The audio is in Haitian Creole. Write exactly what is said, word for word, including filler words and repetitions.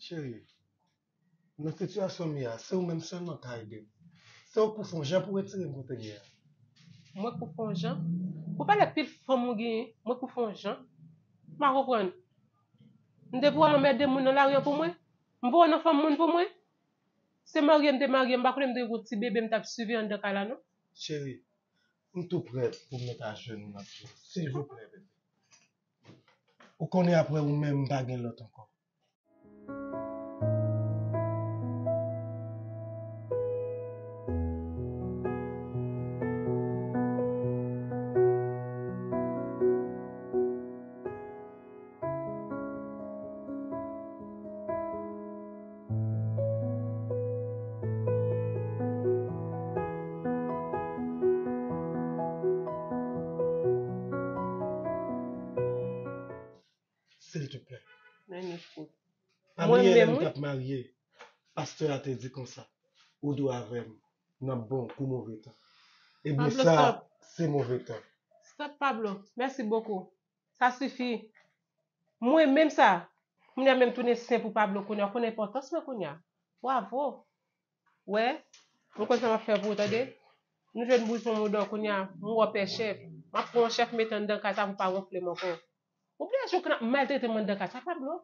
Cheri, nan sitiyasyon m ye a, se ou menm sèlman k ka ede m. Se ou k pou fè yon jan pou retire m kote m ye a. Mwen k pou fè yon jan? Ou pa wè pil fanm ou genyen, mwen k pou fè yon jan? M pa konprann. M te pou al anmède moun nan lari an pou mwen? M pou wè nan fanm moun pou mwen? Se marye m te marye, m pa konnen m te gen yon ti bebe m t ap swivi anndan kay la non. Cheri, m tou prè pou m met ajenou nan pye w. Silvouplè, bebe. Ou konnen apre ou menm m pa gen lòt ankò. Silteplè. Nan nif kout. Pa bliye lè m t ap marye, pastè a te di konsa, ou dwe avè m nan bon kou move tan. Ebyen sa, se move tan. Stop Pablo, mèsi bokou. Sa sifi. Mwen menm sa, kounye a menm tounen sen pou Pablo kounye a, ou konn enpòtans mwen kounye a. Bravo. Wè, mwen konn sa m ap fè pou ou tande. Nou jwenn boujon modo kounye a, m wè w pè chèf. M ap pran yon chèf met anndan kay sa pou pa wonfle m ankò. Ou bliye jou k n ap maltrete m anndan kay sa Pablo?